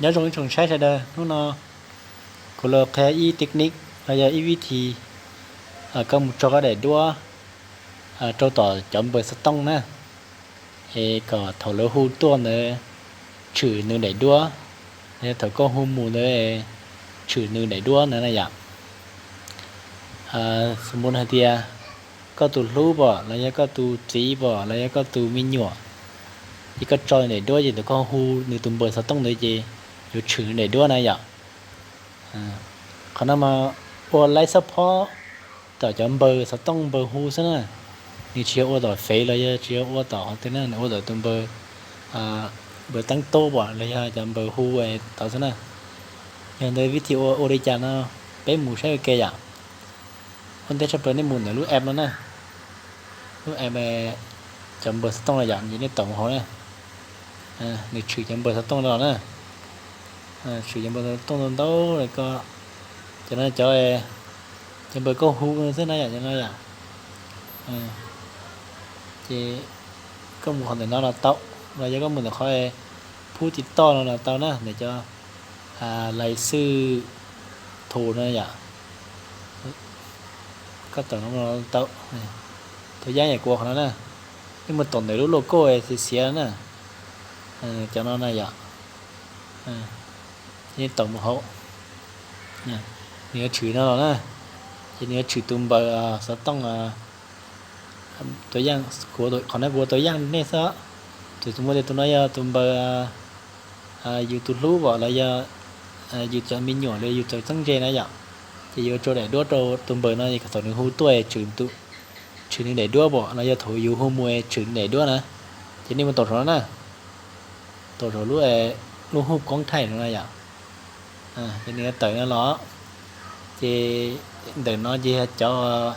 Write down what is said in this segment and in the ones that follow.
Nyob zoo ib tsoom saib sawv daws, hnub no kuv los qhia ib technique los yog ib vib thi koj mus tso koj daim duab rau tom cov npawb xov tooj na, es kom thaum lawv hu tuaj ntawd tshwm nws daim duab, los yog thaum koj hu mus ntawd tshwm nws daim duab ntawd na yom. Xws mus hais tias koj tus hlub pom los yog koj tus txiv pom los yog koj tus me nyuam, ces koj tso nws daim duab ces thaum koj hu nws tus npawb xov tooj ntawd ces yuav tshwm nws daim duab na yom. Qhov no mas ua live support tom cov npawb xov tooj npawb hu xwb na, nws tsis yog ua tom fev los yog tsis yog ua tom qhov twg na, nws ua tom tus npawb, npawb teeb tub pom los yog cov npawb hu tod xwb na. Yog ntawd vib thi ua ua li cas no, peb mus saib ua ke yom. Ua ntej tshaj plaws nej mus ntawm lub app no na, lub app cov npawb xov tooj no yom, ces nej taum mus hauv na, nws tshwm cov npawb xov tooj no na, tshwm cov npawb xov tooj ntau ntau li ko, cov no cov, cov npawb koj hu xwb na yom, cov no yom. Ces koj mus qhov ntawm no los tau, los yog koj mus ntawm qhov phub tiv toj no los tau na, ntawm cov lais xwj thaum no yom. Koj taum no tau, thaum yaj yam kuv ua qhov no na, nej mus taum ntawm lub logo xiav xiav na, cov no na yom. Ces nej taum mus hauv, nws yuav tshwm no los na, ces nws yuav tshwm tus npawb xov tooj. Tua yaj, qhov no kuv ua tua yaj nej xwb, txawm muaj tias tus no yog tus npawb yus tus hlub pom los yog yus cov me nyuam los yus cov txheeb ze na yom, ces yuav tso daim duab rau tus npawb no es thaum nws hu tuaj tshwm nws daim duab pom los yog thaum yus hu mus tshwm nws daim duab na. Ces nej mus taum saum no na, taum saum lub, lub hub koob thaij no na yom. Ces nws yuav tawm no los, ces ntawm no ces yog cov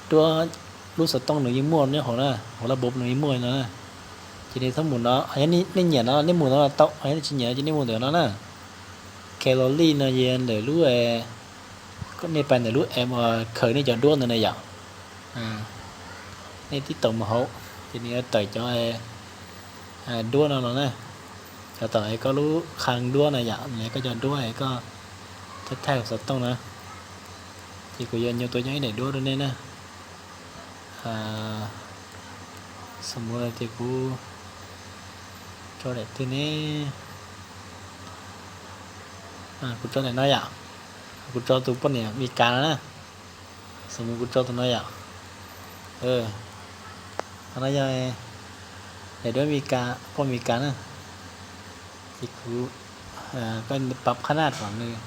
duab lub xov tooj nws yeej muaj nyob hauv na, hauv lab npum nws yeej muaj no na. Ces nej txhob mus no, nej nyiam no nej mus no los tau, nej tsis nyiam no ces nej mus ntawm no na. Calendar no ces ntawm lub, nej pais ntawm lub app khaws nej cov duab ntawd na yom. Nej tib taum mus hauv, ces nws yuav tawm cov duab no los na, cov tom koj lub khaj duab na yom, koj cov duab koj thaij thaij xov tooj na. Ces kuv yuav nyuaj tua nyob ib daim duab rau nej na. Xws mus tias kuv tso daim twg ne, kuv tso daim no yom, kuv tso tus poj niam Mes Kas no na. Xws mus kuv tso tus no yom. Qhov no yog daim duab Mes Kas, poj Mes Kas na. Ces kuv, koj pab qhab naj kom nws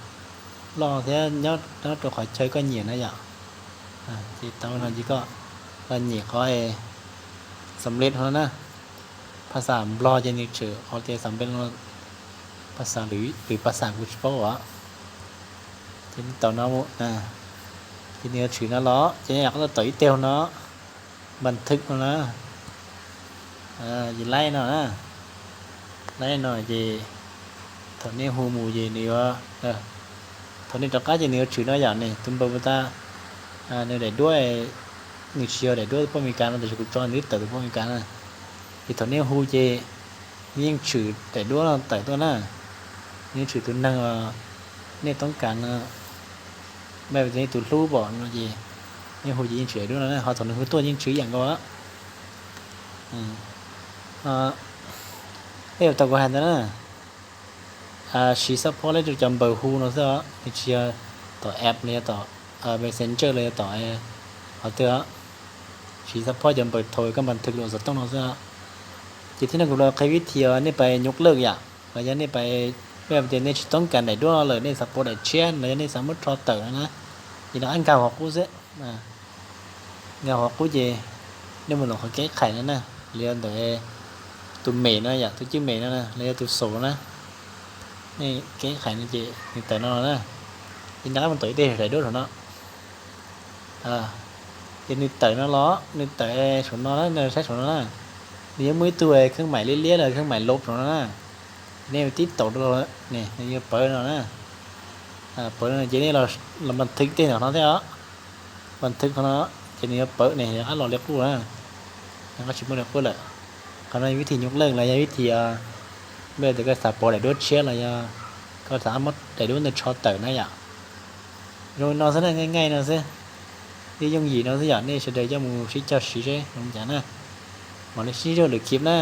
loj thiab nyob rau qhov chaw koj nyiam na yom. Ces tau no ces koj los nyem qhov xam lej no na. Phas xas Nplog ces nws tshwm qhov tias xam lej no, phas xas lwm, lwm phas xas kuv tsis paub os. Ces tau no, ces nws yuav tshwm no los ces yam qhov tau tawm ib teg no, npas thwj no na. Ces laib no na, laib no ces thaum nej hu mus ces nws yuav, thaum nej rov qab ces nws yuav tshwm no yom, ne tus npawb puas tas, nws daim duab, nws tsis yog daim duab poj Mes Kas no, tab sis kuv tso nws twb tawm tus poj Mes Kas na. Ces thaum nej hu ces nws yeej tshwm daim duab no tawm tuaj na, nws yeej tshwm tus neeg uas nej toob kas no, nej tus hlub pom no ces nej hu ces yeej tshwm daim duab no na, ho thaum nws hu tuaj yeej tshwm ib yam nkaus. Peb yuav tau kuv hais ntawd na, siv xab phob leb rau cov npawb hu no xwb os, nws tsis yog tom app los yog tom Messenger los yog tom qhov twg os. Siv xab phob cov npawb thaum koj npas thwj lub xov tooj no xwb os. Ces thiab no kuv los qhia vib thi nej pais nyuj lawj yom, los yog nej pais, nej tias nej tsis toob kas daim duab no lawm, nej xav pov daim tshiab los yog nej xav muab rho tawm no na, ces no nkag huv qub xwb. Nkag huv qub ces nej mus ntawm qhov kev qhais no na, los yog ntawm tus mem no yom, tus cwj mem no na, los yog tus xaus na, nej kev qhais no ces nws tawm no los na, ces nrab mus tom ib teg daim duab saum no. Ces nws tawm no los, nws tawm saum no na, saib saum no na, nws yuav muaj ib tug kheeb maim liab liab los kheeb maim lov saum no na. Nej tib taum rau, nws yuav pawv no na. Pawv no ces nej los npas thwj tej ntawm no thiab os. Npas thwj qhov no ces nws yuav pawv ne, yuav qab los li qub na. Qab tsis muaj li qub lawm. Qhov no vib thi nyuj lawj los yog vib thi Npaj tias koj xav pov daim duab tshiab los yog koj xav muab daim duab ntawd tsho tawm na yom. Zoo li no xwb na, nqaij nqaij no xwb, yooj yooj yim no xwb yom. Nej sawv daws coj mus sib cog siv seb zoo li cas na. Mam li sib zog lwm clip na.